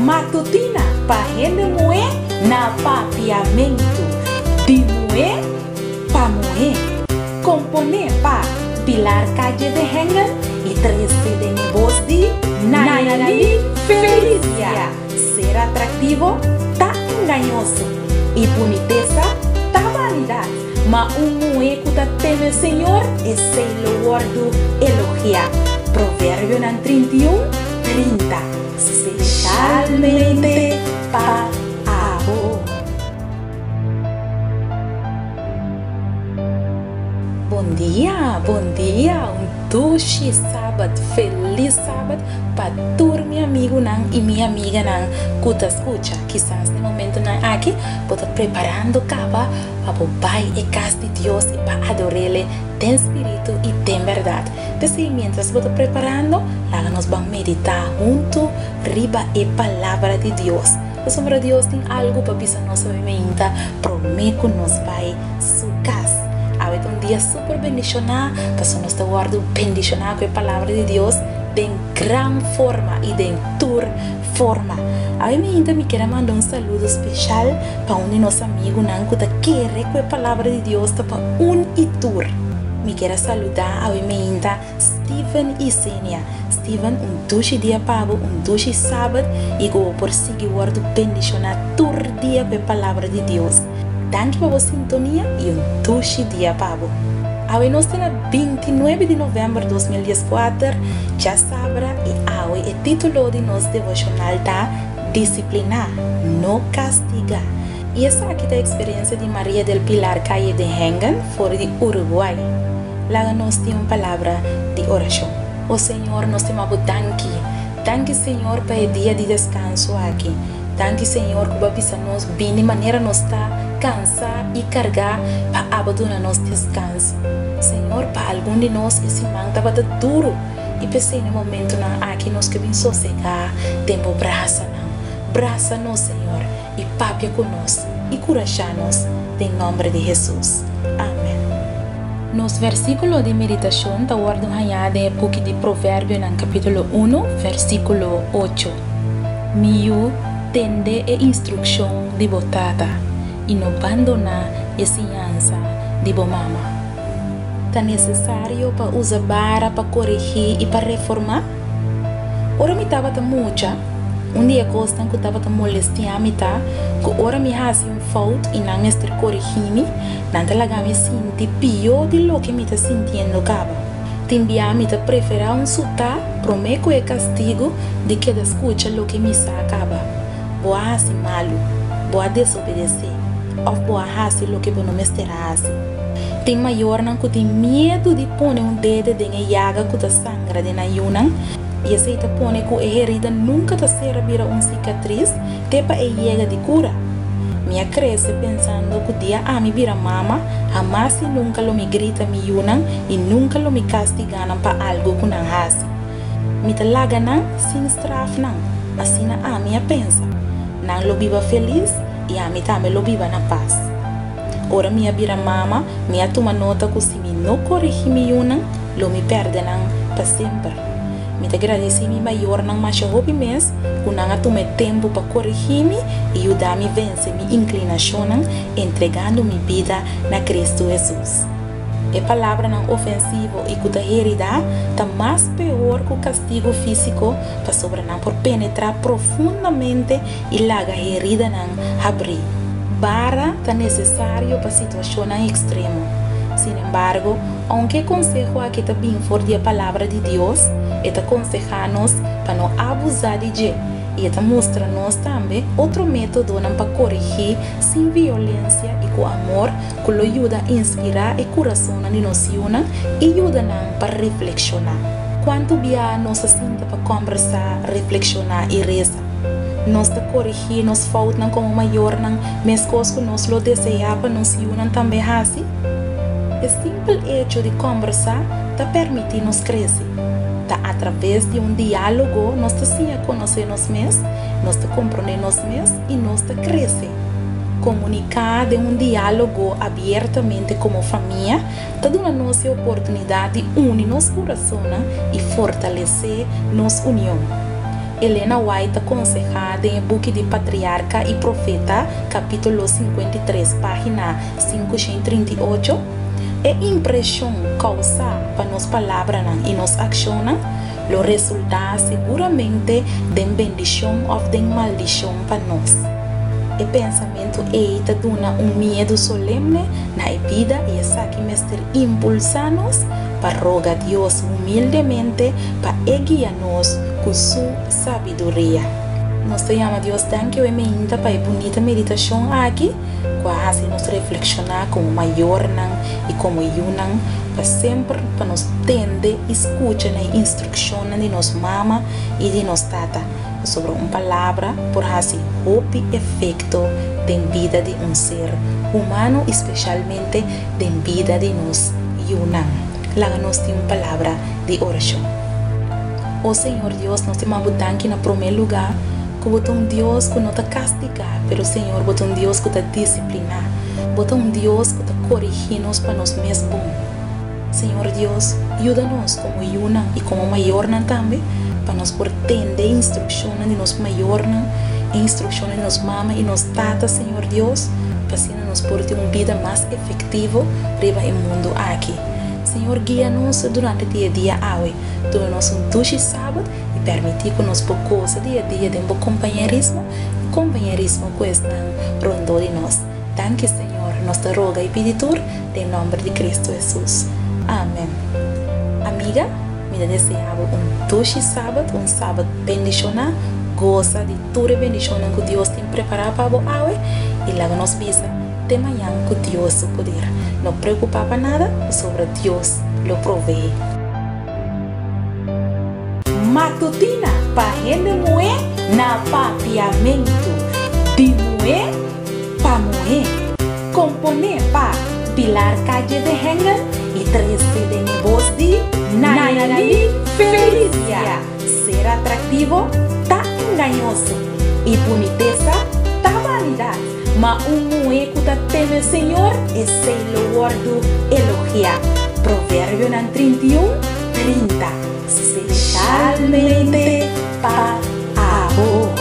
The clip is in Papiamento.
Matutina pa hende muhé na Papiamentu. Di muhé pa muhé. Komponé pa Pilar Calle de Hengel i trese den e bos di Nayali Felicia. Ser atraktivo ta engañoso i bunitesa ta banidat, ma un muhé ku ta teme Señor, esei lo wòrdu elogiá. Proverbionan 31, 30. Speshalmente pa abo. Bon dia, bon dia, un dushi sabat, felis sabat pa tur mi amigunan i mi amiganan ku ta skucha. Kisas na e momentunan aki bo ta preparando kaba pa bo bai e kas di Dios i pa ador'El den spiritu i den bèrdat. P'esei miéntras bo ta preparando, laga nos ban meditá huntu riba e Palabra di Dios. Pasobra Dios tin algu pa bisa nos awe meinta promé ku nos bai su kas. Awe ta un dia super bendishoná, pasobra nos ta wòrdu bendishoná ku e Palabra di Dios den gran forma i den tur forma. Awe meinta mi kier a manda un saludo speshal pa un di nos amigunan ku ta kere ku e Palabra di Dios ta pa un i tur. Mi kier a saludá awe meinta Steven i Senia. Steven, un dushi dia pa bo, un dushi sabat i ku bo por sigui wòrdu bendishoná tur dia ku e Palabra di Dios. Danki pa bo sintonia i un dushi dia pa bo. Awe nos ta na 29 di novèmber 2014, djasabra, i awe e título di nos devoshonal ta Disipliná, no kastigá. I esaki ta eksperensia di Maria del Pilar Calle de Hengen for di Uruguay. Laga nos tin un palabra di orashon. O Señor, nos ta yama Bo danki. Danki, Señor, pa e dia di deskanso aki. Danki, Señor, ku Bo a bisa nos bini manera nos ta kansá i kargá pa Abo duna nos deskanso. Señor, pa algun di nos e siman tabata duru i p'esei na e momentunan aki nos ke bin sosegá den Bo brasanan. Brasa nos, Señor. I papia ku nos i kurashá nos den nòmber di Hesus. Amen. Nos versíkulo di meditashon ta wòrdu hañá den e buki di Proverbionan kapítulo unu, versíkulo ocho, Mi yu, tende e instrukshon di bo tata, i no bandoná e siñansa di bo mama. Ta nesesario pa usa bara pa korigí i pa reformá? Ora mi tabata mucha, un di e kosnan ku tabata molestiá mi ta ku ora mi hasi un fout i nan mester korigí mi, nan ta laga mi sinti pió di loke mi ta sintiendo kaba. Tin bia mi ta preferá un sutá promé ku e kastigu di keda skucha loke mi sa kaba. Bo a hasi malu, bo a desobedesé òf bo a hasi loke bo no mester a hasi. Tin mayornan ku tin miedu di pone un dede den e yaga ku ta sangra den nan yunan, i esei ta pone ku e herida nunka ta sera bira un sikatris te pa e yega di kura. Mi a krese pensando ku dia ami bira mama, hamas i nunka lo mi grita mi yunan i nunka lo mi kastigá nan pa algu ku nan hasi. Mi ta laga nan sin straf nan, asina ami a pensa. Nan lo biba felis i ami tambe lo biba na pas. Ora mi a bira mama, mi a tuma nota ku si mi no korigí mi yunan, lo mi pèrdè nan pa semper. Mi ta gradisí mi mayornan masha hopi mes ku nan a tuma e tempu pa korigí mi i yuda mi vense mi inklinashonnan entregando mi bida na Kristu Hesus. E palabranan ofensivo i ku ta heridá ta mas peor ku kastigu físiko pasobra nan por penetrá profundamente i laga heridanan habrí. Bara ta nesesario pa situashonnan ekstremo. Sin embargo, ounke e konseho aki ta bin for di e Palabra di Dios, e ta konsehá nos pa no abusá di dje i e ta mustra nos tambe otro métodonan pa korigí sin violensia i ku amor ku lo yuda inspirá e kurasonnan di nos yunan i yuda nan pa reflekshoná. Kuantu bia nos a sinta pa kòmbersá, reflekshoná i resa? Nos ta korigí nos foutnan komo mayornan meskos ku nos lo deseá pa nos yunan tambe hasi? E simpel echo di kòmbersá ta permití nos krese. Ta atraves di un diálogo nos ta siña konosé nos mes, nos ta komprondé nos mes i nos ta krese. Komuniká den un diálogo abiertamente komo famia ta duna nos e oportunidat di uni nos kurasonnan i fortalesé nos union. Elena White ta konsehá den e buki di Patriarka i Profeta, kapítulo 53, página 538, E impreshon kousá pa nos palabranan i nos akshonnan lo resultá siguramente den bendishon òf den maldishon pa nos. E pensamentu ei ta duna un miedu solemne na e bida i esaki mester impulsá nos pa roga Dios humildemente pa e guia nos ku su sabiduria. Nos ta yama Dios danki oe meinta pa e bunita meditashon aki ku a hasi nos reflekshoná komo mayornan i komo yunan pa semper pa nos tende i skucha na e instrukshonnan di nos mama i di nos tata, pasobra un palabra por hasi hopi efekto den bida di un ser humano i speshalmente den bida di nos yunan. Laga nos tin un palabra di orashon. O Señor Dios, nos ta yama Bo danki na promé lugá ku Bo ta un Dios ku no ta kastigá, pero Señor, Bo ta un Dios ku ta disipliná. Bo ta un Dios ku ta korigí nos pa nos mes bon. Señor Dios, yuda nos komo yunan i komo mayornan tambe pa nos por tende e instrukshonnan di nos mayornan, e instrukshonnan di nos mama i nos tata, Señor Dios, pa asina nos por tin un bida mas efektivo riba e mundu aki. Señor guia nos durante di e dia awe. Duna nos un dushi sabat i permití ku nos por gosa di e dia den bo kompañerismo i kompañerismo ku esnan rondó di nos. Danki Señor, nos ta roga i pidi tur den nòmber di Kristu Hesus. Amen. Amiga, mi ta deseá bo un dushi sabat, un sabat bendishoná. Gosa di tur e bendishonnan ku Dios tin prepará pa bo awe i laga nos bisa te mañan ku Dios su poder. No preokupá pa nada, pasobra Dios lo proveé. Matutina pa hende muhé na Papiamentu, di muhé pa muhé. Komponé pa Pilar Calle de Hengel i trese den e bos di Nayali Felicia. Ser atraktivo ta engañoso i bunitesa ta banidat, ma un muhé ku ta teme Señor, esei lo wòrdu elogiá. Proverbionan 31, 30. Speshalmente pa abo.